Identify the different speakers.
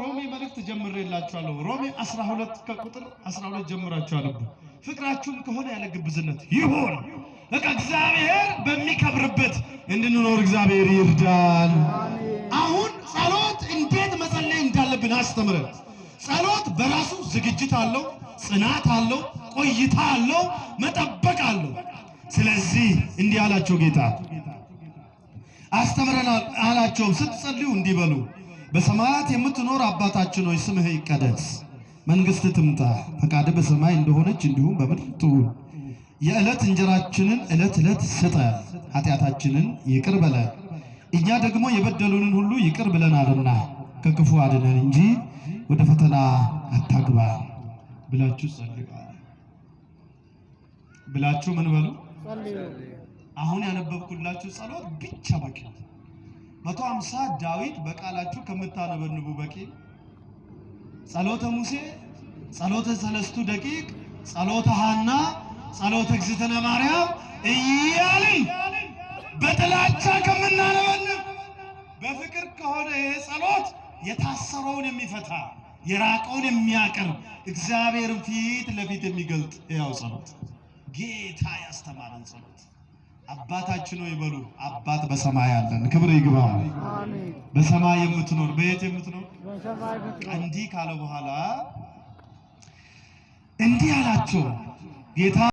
Speaker 1: ሮሜ መልእክት ጀምሬላችኋለሁ። ሮሜ 12 ከቁጥር 12 ጀምራችሁ አንብቡ። ፍቅራችሁም ከሆነ ያለ ግብዝነት ይሁን። በቃ እግዚአብሔር በሚከብርበት እንድንኖር እግዚአብሔር ይርዳን። አሁን ጸሎት እንዴት መጸለይ እንዳለብን አስተምረን። ጸሎት በራሱ ዝግጅት አለው፣ ጽናት አለው፣ ቆይታ አለው፣ መጠበቅ አለው። ስለዚህ እንዲህ አላቸው ጌታ አስተምረናል አላቸውም። ስትጸልዩ እንዲህ በሉ፣ በሰማያት የምትኖር አባታችን ሆይ ስምህ ይቀደስ፣ መንግሥትህ ትምጣ፣ ፈቃድህ በሰማይ እንደሆነች እንዲሁም በምድር ትሁን። የዕለት እንጀራችንን ዕለት ዕለት ስጠን፣ ኃጢአታችንን ይቅር በለን እኛ ደግሞ የበደሉንን ሁሉ ይቅር ብለናልና፣ ከክፉ አድነን እንጂ ወደ ፈተና አታግባን ብላችሁ ጸልዩ አለ። ብላችሁ ምን በሉ? አሁን ያነበብኩላችሁ ጸሎት ብቻ በቂ ነው። 150 ዳዊት በቃላችሁ ከምታነበንቡ በቂ። ጸሎተ ሙሴ፣ ጸሎተ ሰለስቱ ደቂቅ፣ ጸሎተ ሐና፣ ጸሎተ እግዝእትነ ማርያም እያልን በጥላቻ ከምናነበንብ በፍቅር ከሆነ ይሄ ጸሎት የታሰረውን የሚፈታ፣ የራቀውን የሚያቀርብ፣ እግዚአብሔርን ፊት ለፊት የሚገልጥ ያው ጸሎት፣ ጌታ ያስተማረን ጸሎት። አባታችን ሆይ በሉ። አባት በሰማይ አለን። ክብር ይግባው። በሰማይ የምትኖር፣ በየት የምትኖር? እንዲህ ካለ በኋላ እንዲህ አላቸው ጌታ።